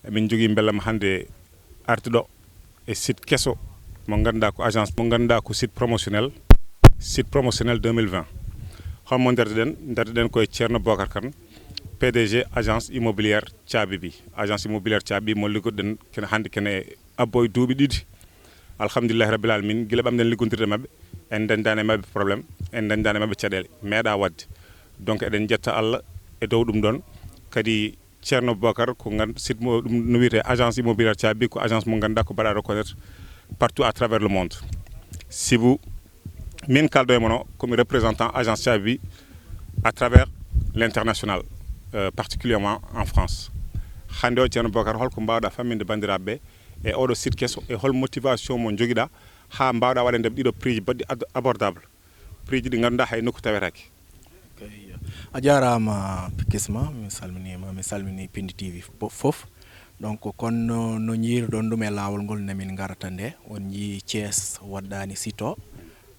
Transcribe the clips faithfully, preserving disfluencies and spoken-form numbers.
Emin njogii mbellam hannde arde ɗo e site keso mo ngannduɗaa ko agence, mo ngannduɗaa ko site promotionnel, site promotionnel deux mille vingt. Holmo ndarduɗen? Ndarduɗen ko e Ceerno Bocar Kane, P D G agence immobilière Caabi Bi. Agence immobilière Caabi Bi mo liggoɗen kene hannde kene abbo e duuɓi ɗiɗi. Alhamdulillahi rabbil alamin, gila ɓamɗen liggondirde maɓɓe, en dañdaani e maɓɓe problème, en dañdaani e maɓɓe caɗeele, meeɗa waɗde. Donc eɗen njetta Allah e dow ɗum ɗon. Kadi Ceerno Bocar ko ngan-, site mo ɗum no wiyetee agence immobilière Caabi Bi, ko agence mo ngannduɗaa ko mbaɗa reconnaître partout à travers le monde. Sibu min kaldo e mon o, ko mi représentant agence Caabi Bi à travers l'international, euh, particulièrement en France. Hannde o, Ceerno Bocar, holko mbaawɗaa famminde banndiraaɓe ɓe e oɗo site keso, e hol motivation mo njogiɗaa haa mbaawɗaa waɗande ɗiɗo prix ji baɗɗi ad-, abordable, prix ji ɗi ngannduɗaa hay nokku tawetaake? A jaaraama Kisma, mi salminiima, mi salmini Pindi T V fof. Donc kono no njiiruɗon ɗum e laawol ngol, nde min ngarata nde, on njii Thiès waɗɗaani site o.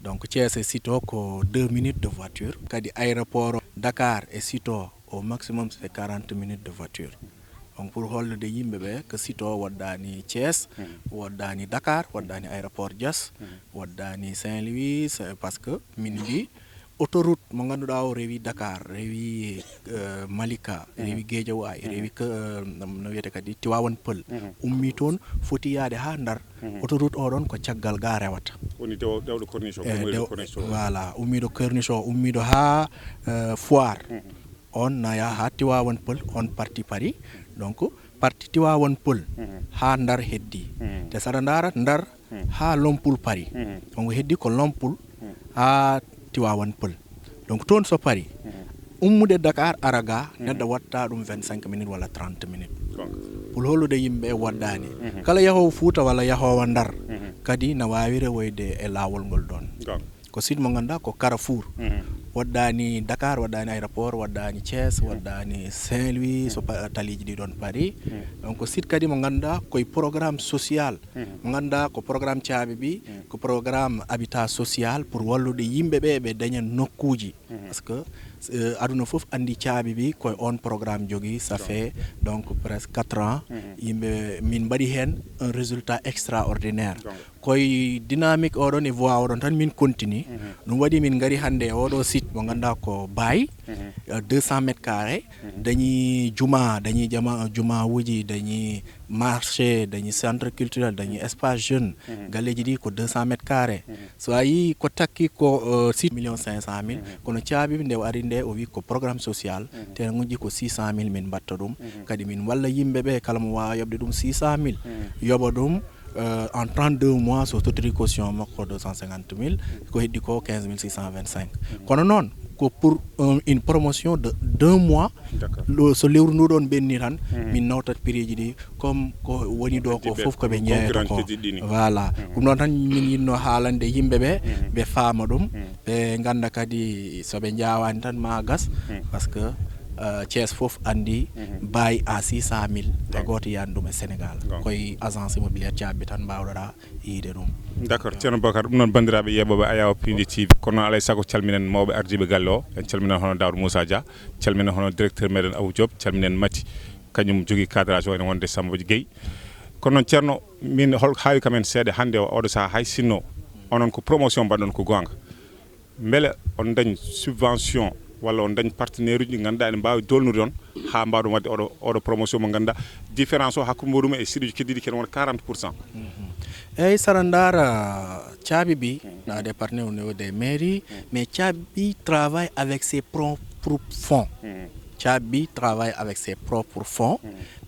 Donc Thiès e site o ko deux minutes de voiture. Kadi aéroport Dakar e site o, au maximum c'est quarante minutes de voiture. Donc pour hollude yimɓe ɓe ko site o waɗɗaani Thiès, waɗɗaani Dakar, waɗɗaani aéroport Diass, waɗɗaani Saint-Louis, c'est parce que min mbi autoroute mo ngannduɗaa o rewi Dakar, rewi, euh, Malika, rewi Guédiawaye, rewi ke-, euh, no wiyete kadi Tivaouane Peulh. Ummi toon, foti yaade haa Ndar. Autoroute o ɗon ko caggal ga rewata. Woni dew-, dewɗo corniche o, eh, ummiiɗo dew-, corniche o. Voilà, ummiiɗo corniche o, ummiiɗo haa, euh, Foire. On na yaha haa Tivaouane Peulh, on parti Paris. Donc parti Tivaouane Peulh haa Ndar heddi. Te saɗa ndaara Ndar haa Lompoul Paris. Donc heddi ko Lompoul haa Tivaouane Peulh. Donc toon so Paris, ummude Dakar ara ga, neɗɗo watta ɗum vingt-cinq minutes walla trente minutes. Pour hollude yimɓe waɗɗaani. Kala yahoowo Fuuta walla yahoowo Ndar kadi na waawi rewoyde e laawol ngol ɗon. Ko site mo ngannduɗaa ko carrefour. Waɗɗaani Dakar, waɗɗaani aéroport, waɗɗaani Thiès, waɗɗaani Saint-Louis, so pa-, taliiji ɗi ɗon Paris. Donc ko site kadi mo ngannduɗaa koye programme social. Mo ngannduɗaa ko programme Caabi Bi, ko programme habitat social pour wallude yimɓe ɓe ɓe daña nokkuuji. Parce que, euh, aduna fof anndi Caabi Bi koye on programme jogii, ça fait donc presque quatre ans. Yimɓe min mbaɗi heen un résultat extraordinaire. Koye dynamique oɗon e voie oɗon tan min continue. Ɗum waɗi min ngari hannde e oɗo site mo ngannduɗaa ko Baye, euh, deux cents mètres carrés, dañi juma, dañi jama, jumawuji, dañi marché, dañi centre culturel, dañi espace jeune. Galleji ɗi ko deux cents mètres carrés. So a yii ko takki ko, euh, six millions cinq cent mille, kono Caabi Bi nde o ari nde o wi ko programme social, terrain uji ko six cent mille min mbatta ɗum. Kadi min walla yimɓe ɓe kala mo waawa yoɓde ɗum six cent mille, yoɓa ɗum, euh, en trente-deux mois, so tottiri caution makko deux cent cinquante mille, ko heddi ko quinze mille six cent vingt-cinq. Kono noon ko pour un, une promotion de deux mois. Lo-, so lewru ndu ɗon ɓenni tan, min nawtat prix ji ɗi, comme ko woni ɗo ko fof ko ɓe jeeyata ko. Voilà. Ɗum ɗon tan min yiɗno haalande yimɓe ɓe, ɓe faama ɗum, ɓe ngannda kadi so ɓe njaawaani tan ma gas, parce que, euh, Thiès fof anndi Baye à six cent mille, hay gooto yiyaani ɗum e Sénégal. Koye agence immobilière Caabi Bi tan mbaawɗa yiide ɗum. D'accord, Ceerno Bocar, ɗum noon banndiraaɓe yeeɓooɓe Ayaw Pindi T V, kono noon alaa e sago calminen mawɓe ardiiɓe galle o, en calminii hono Daouda Moussa Dia, calminen hono directeur meɗen Abou Diop, calminen Mati, kañum jogii cadrage o ene wonde Samba Gueye. Kono noon Ceerno, min hol haawi kam en seeɗa hannde o, oɗo sahaa hay sinno onon ko promotion mbaɗɗon ko goonga. Mbele on dañ subvention walla on dañ partenaire uji ɗi ngannduɗaa ene mbaawi dolnude on haa mbaawɗon waɗde oɗo, oɗo promotion mo ngannduɗaa différence o hakkunde muɗum e site uji keddiiɗi kene wona quarante pour cent? Eyyi, saɗa ndaara Caabi Bi, on a des partenaires au niveau des mairies, mais Caabi Bi travaille avec ses propres fonds. Caabi Bi travaille avec ses propres fonds,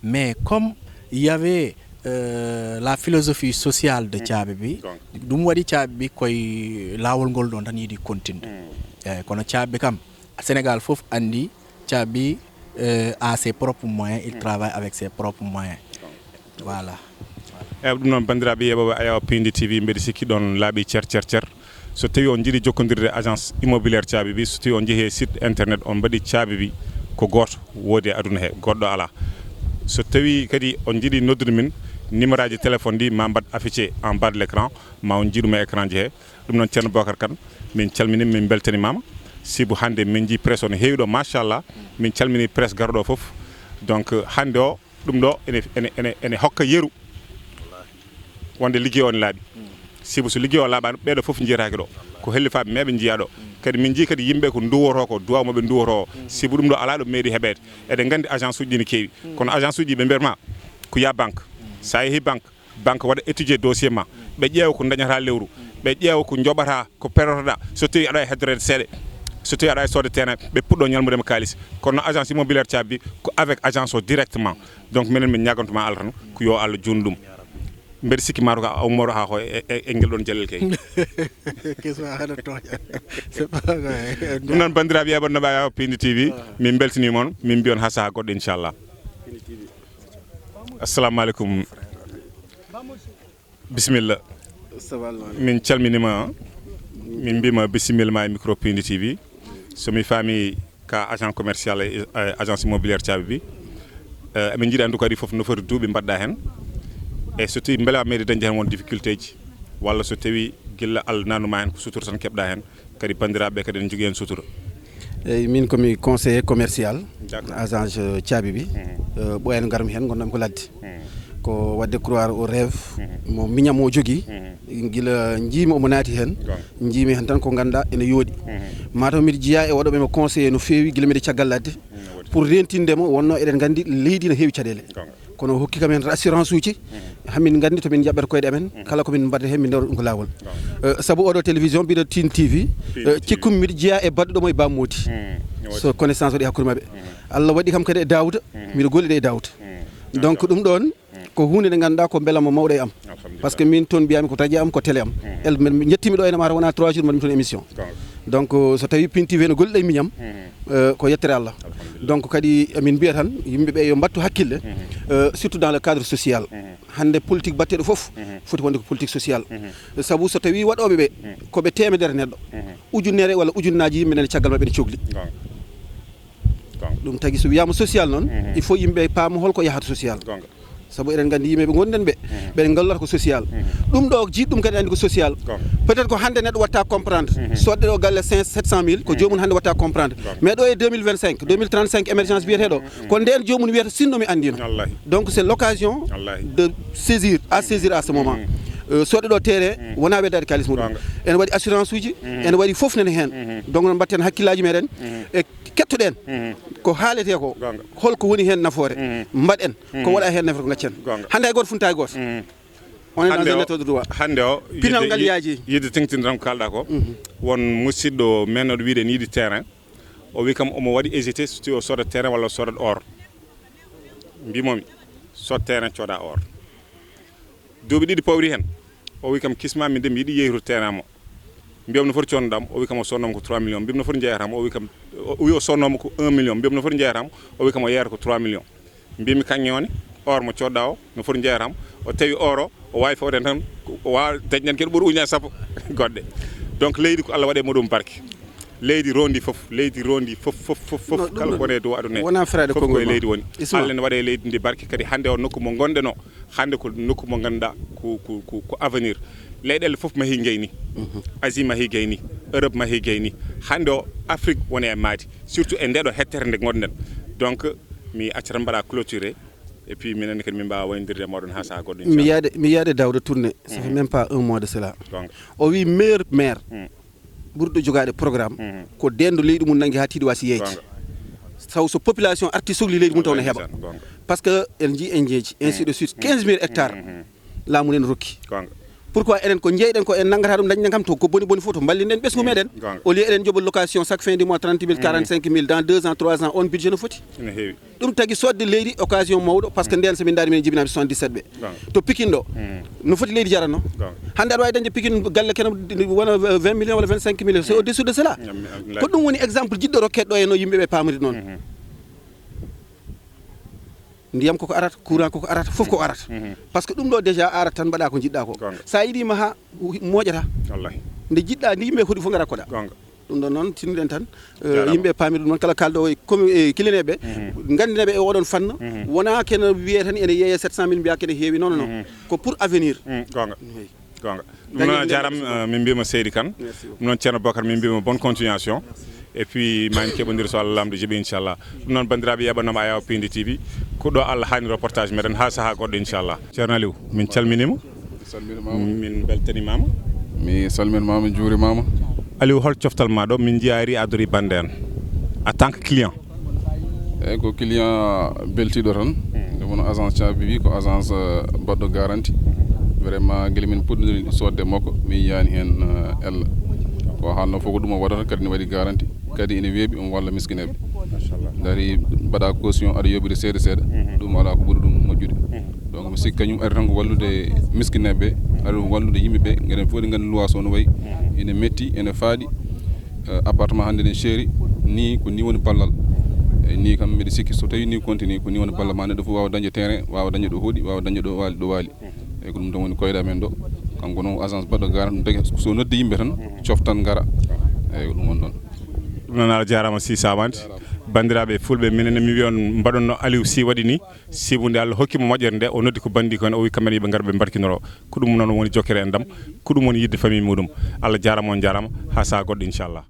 mais comme il y avait, euh, la philosophie sociale de Caabi Bi, ɗum waɗi Caabi Bi koye laawol ngol ɗon tan yiɗi continde. Eyyi, kono Caabi Bi kam, Sénégal fof anndi Caabi Bi, euh, a ses propres moyens, il travaille avec ses propres moyens. Voilà. Eyyi, ɗum noon banndiraaɓe yeeɓooɓe Ayaw Pindi T V, mbeɗa sikki ɗon laaɓi cer, cer, cer. So tawii on njiɗi jokkondirde e agence immobilière Caabi Bi, so tawii on njehii e site internet, on mbaɗi Caabi Bi, ko gooto woodi e aduna he, goɗɗo alaa. So tawii kadi on njiɗi noddude min, numéro aji téléphone ɗi ma mbaɗ affiché en bas de l'écran, ma on njiɗ ɗum e écran ji he. Ɗum noon Ceerno Bocar Kane, min calminii, min mbeltanimaama. Sibu hannde min njii presse o no heewi ɗo, machallah. Min calminii presse garɗo o fof. Donc hannde o, Ɗum ɗo ene, ene, ene, ene hokka yeru wonde liggey o ne laaɓi. Sibu so liggey o laaɓaani, ɓeeɗo fof njiyataake ɗo. Ko hellifaaɓe meeɓe njiyaa ɗo. Kadi min njii kadi yimɓe ko nduwotoo ko, duwaaw maɓɓe nduwotoo o. Sibu ɗum ɗo alaa ɗo meeɗi heɓeede. Eɗen nganndi agence uji ɗi ne keewi. Kono agence uji ɓe mbiyat ma ko yaa banque. So a yehii banque, banque waɗa étudier dossier ma. Ɓe ƴeewa ko ndañataa lewru. Ɓe ƴeewa ko njoɓataa, ko perotoɗaa. So tawii aɗa waawi heddoreede seeɗa, so tawii aɗa waawi soodde terrain, ɓe puɗɗoo ñalmude ma kaalis. Kono agence immobilière caabi ko avec agence o directement. Donc minen min ñaagantuma Allah tan ko yo Allah juutnu ɗum. Mbeɗa sikki maa ko a ummoro haa ko e, e, e ngel ɗoon jallel kay. Kisma hana tooña. C'est pas vrai. Ɗum noon, banndiraaɓe yeeɓannoɓe Pindi T V, min mbeltanii mon, min mbiyon haa sahaa goɗɗo, inchallah. Assalamu aleykum. Bisimilla. Assalamu aleykum. Min calminima, min mbima bisimilla ma e micro Pindi T V. So mi faami ka agent commercial e, e agence immobilière caabi bi. Eh, emin njiɗi anndu kadi fof no foti duuɓi mbaɗɗa heen. E so tawi mbele a meeɗi dañde heen won difficulté ji, walla so tawi gilla Allah nanuma heen ko sutura tan keɓɗa heen, kadi banndiraaɓe kadi ene njogii heen sutura. Eyyi, min komi conseiller commercial. D'accord. Agence caabi bi. Mhm. Eh, ɓooyaani ngarmi heen, ngonnomi ko ladde. Mhm. Ko waɗde croire au rêve, mhm, mo miñam o jogii, mhm, gila njiimi omo naati heen. Gonga. Njiimi heen tan ko ngannduɗaa ene yooɗi. Mhm. Mataw mbiɗa jeyaa e oɗo ɓe mo conseiller no feewi gila mbiɗa caggal ladde. Mhm, no woodi. Pour rentinde mo, wonno eɗen nganndi leydi ne heewi caɗeele. Gonga. Kono o hokki kam heen assurance uji, mhm, hamin nganndi to min njaɓɓata koyɗe amen, mhm, kala ko min mbaɗata heen, min ndewra ɗum ko laawol. Gonga. Eh, sabu oɗo télévision mbiɗo Pindi T V, Pindi eh, T V. Cikkumi mbiɗa jeyaa e baɗɗo ɗo mo e Bamodi. Mhm, no woodi. So connaissance waɗi hakkunde maɓɓe. Mhm. Allah waɗi kam kadi e Daouda, mhm, mbiɗo golliɗo e Daouda. Mhm. Donc ɗum ɗoon, ko huunde nde ngannduɗaa ko mbelamo mawɗo e am. Alhamdulillah. Par ce que min toon mbiyami ko taƴi am, ko télé am. Mhm. El, min njettimi ɗo ene mata wona trois jours mbaɗmi toon émission. Gonga. Donc, euh, so tawi Pindi T V no golliɗo e miñam, mhm, euh, ko yettere Allah. Alhamdulillah. Donc kadi emin mbiya tan yimɓe ɓe yo mbattu hakkille, mhm, euh, surtout dans le cadre social. Mhm. Hannde politique batteɗo fof, mhm, foti wonde ko politique social. Mhm. Sabu so tawi waɗooɓe ɓe, mhm, ko ɓe teemedere neɗɗo, mhm, ujunere walla ujunnaaji yimɓe nana caggal maɓɓe ne cogli. Gonga. Gonga. Ɗum tagi so wiyaama social noon, mhm, il faut yimɓe paama holko yahata social. Gonga. Sabu eɗen nganndi yimɓe ɓe ngonɗen ɓe, mhm, ɓe ngallata ko social. Mhm. Ɗum ɗo jiiɗ ɗum kadi anndi ko social. Gonga. Peut-être ko hannde neɗɗo watta comprendre. Mhm. Sodde ɗo galle cinq, sept cent mille, ko, mhm, joomum hannde watta comprendre. Gonga. Mais ɗo e deux mille vingt-cinq, deux mille trente-cinq émergence wiyetee ɗo, mhm, ko ndeen joomum wiyata sinno mi anndino. Wallahi. Donc c'est l'occasion, wallahi, de saisir, à saisir à ce moment. Mhm. Euh, sodde ɗo terrain, mhm, wona weddaade kaalis muɗum. Gonga. Ene waɗi assurance uji, mhm, ene waɗi fof nene heen. Mhm. Donc noon mbatten hakkillaaji meɗen. Mhm. E kettoɗen, mhm, ko haaletee ko, gonga, holko woni heen nafoore, mhm, mbaɗen, mhm, ko waɗa heen nafoore ko ngaccen. Gonga. Hannde hay gooto funtaaki gooto. Mhm. On est dans un état de droit. Hannde o, pinal ngal yaaji. Yiɗde teŋtin tan ko kaalɗa ko. Mhm. Won musidɗo men oɗo wiide ne yiɗi terrain. O wi kam omo waɗi hésité so tawi o soodat terrain walla o soodat or. Mbimomi, sood terrain cooda or. Duuɓi ɗiɗi pawri heen. O wi kam kisma min de mi yiɗi yeeytude terrain mo. Mbiyam no foti codnoɗam, o wi kam o sodnoma ko trois millions. Mbiyam no foti jeeyatamo, o wi kam, o wi o sodnoma ko un million. Mbiyam no foti jeeyatamo, o wi kam o yeeyata ko trois millions. Mbimi kañum woni or mo codɗa o, no foti jeeyatamo. O tawi or o, o wawi fawde tan, o wawa dañde tan kadi ɓuri ujunaji sappo goɗɗe. Donc leydi ko Allah waɗi e muɗum barke. Leydi rondi fof, leydi rondi fof, fof, fof, fof, non, ɗum kala ɗum ko woni e dow aduna he. Wona feraade fof ko e konngol ma. Leydi woni. Isma. Allah ne waɗi e leydi ndi barke, kadi hannde o nokku mo ngonɗen o, hannde ko nokku mo ngannduɗaa ko, ko, ko, ko avenir. Leyɗeele fof mahi gayni. Mhm. Asie mahi gayni, Europe mahi gayni. Hannde o Afrique woni e maadi, surtout e ndeɗo hettere nde ngonɗen. Donc mi acca tan mbaɗa clôturé, et puis minen kadi min mbawa wayndirde e moɗon ha saha goɗɗo, mi inchallah. Yiyade, mi yiyade Daouda Tourné, ça fait, mhm, même pas un mois de cela. Donc. O wi meilleur maire. Hmm. Ɓurɗo jogaade programme, mhm, ko dendo leydi mum nanngi haa tiiɗi wasi yeeyde. Gonga. Saw so population arti sogli leydi mum taw ne heɓa. Gonga. Par ce que en njii en jeeji, ainsi de suite, mhm, quinze mille hectares, mhm, laamu ne rokki. Gonga. Pourquoi enen ko njeyɗen ko en nanngata ɗum, dañɗen kam to ko boni boni fof to mballinen ɓesngu, mhm, meɗen. Gonga. Au lieu eɗen joɓa location chaque fin du mois trente mille, mhm, quarante-cinq mille, dans deux ans, trois ans, on budget no foti. Ene heewi. Ɗum tagi sodde leydi occasion mawɗo, par ce que, mhm, nden so min ndaari min jibinaaɓe soixante-dix-sept ɓe. Gonga. To Pikine ɗo. Mhm. No foti leydi jaranno? Gonga. Hannde aɗa wawi dañde Pikine galle kene wona vingt millions walla vingt-cinq millions, c'est, mhm, au-dessous de cela. Mhm. Ko ɗum woni exemple jiɗɗo rokkede ɗo e no yimɓe ɓe pamiri noon. Mhm. Ndiyam koko arata, courant koko arata, fof ko arata. Mhm. Par ce que ɗum ɗo déjà arata tan mbaɗa ko jiɗɗa ko. Gonga. Sa yiɗima ha moƴata. Wallahi. Nde jiɗɗa nde yimɓe hoɗi fof ngara koɗa. Gonga. Ɗum ɗon noon tinnoɗen tan, eh, yimɓe paamir ɗum noon, kala kaalɗo e komi-, e kilineeɓe, mhm, nganndineeɓe e oɗon fannu, mhm, wonaa kene wiyee tan ene yeeyee sept cent mille mbiyaa kene heewi, non, non, non. Mhm. Ko pour avenir. Mhm, goonga. Eyi. Goonga. Ɗum noon a jaaraama, eh, min mbiyii ma seydi Kane. Merci beaucoup. Ɗum noon Ceerno Bocar min mbiyii ma bonne continuation. Merci. Et puis ma en keɓodir so Allah lamɗo jaɓi inchallah. Ɗum noon banndiraaɓe yeɓannooma Ayaw Pindi T V, ko ɗo Allah haani reportage meɗen haa sahaa goɗɗo inchallah. Ceerno Aliou, min calminiima. Min mbeltanimaama. Mi salminimaama, juurimaama. Aliou, hol coftal ma ɗo? Min njiyaari a dori bannde en en tant que client. Eyyi, ko client beltiiɗo tan. Nde won agence caabi wi ko agence, eh, baɗɗo garanti. Vraiment gila min puɗɗodiri soodde makko, mi yiyaani heen, eh, ella. Ko haalno fof ko ɗum o waɗata, kadi ne waɗi garanti, kadi ene weeɓi, omo walla miskineeɓe. Dari mbaɗa caution, aɗa yoɓira seeɗa seeɗa. Ɗum alaa ko ɓuri ɗum moƴƴude. Donc mi sikki kañum ari tan ko wallude miskineeɓe, ari wallude yimɓe ɓe. Eɗen fof eɗen nganndi luwa so no wayi, ene metti, ene faaɗi. Eh, appartement hannde ne seeri, ni ko ni woni ballal. E ni kam mbiɗa sikki so tawi ni continue ko ni woni ballal ma, neɗɗo fof waawa dañde terrain, waawa dañde ɗo hoɗi, waawa dañde ɗo waali, ɗo waali. Eyyi, ko ɗum tan woni koyɗe amen ɗo. Kanko noon ko agence baɗɗo garanti, ɗum tagi so noddi yimɓe tan coftan ngara. Eyyi, ko ɗum woni ɗon. Ɗum noon, Allah jaaraama, si sawande. Banndiraaɓe fulɓe, minen mi wiyon mbaɗonno Aliou si waɗi ni, sibu nde Allah hokki mo moƴƴere nde, o noddi ko banndiiko en, o wi kamɓe ne yoɓe ngar ɓe mbarkinoro. Ko ɗum noon woni jokkere enɗam, ko ɗum woni yidde famille muɗum. Allah jaaraama, on jaaraama, haa sahaa goɗɗo inchallah.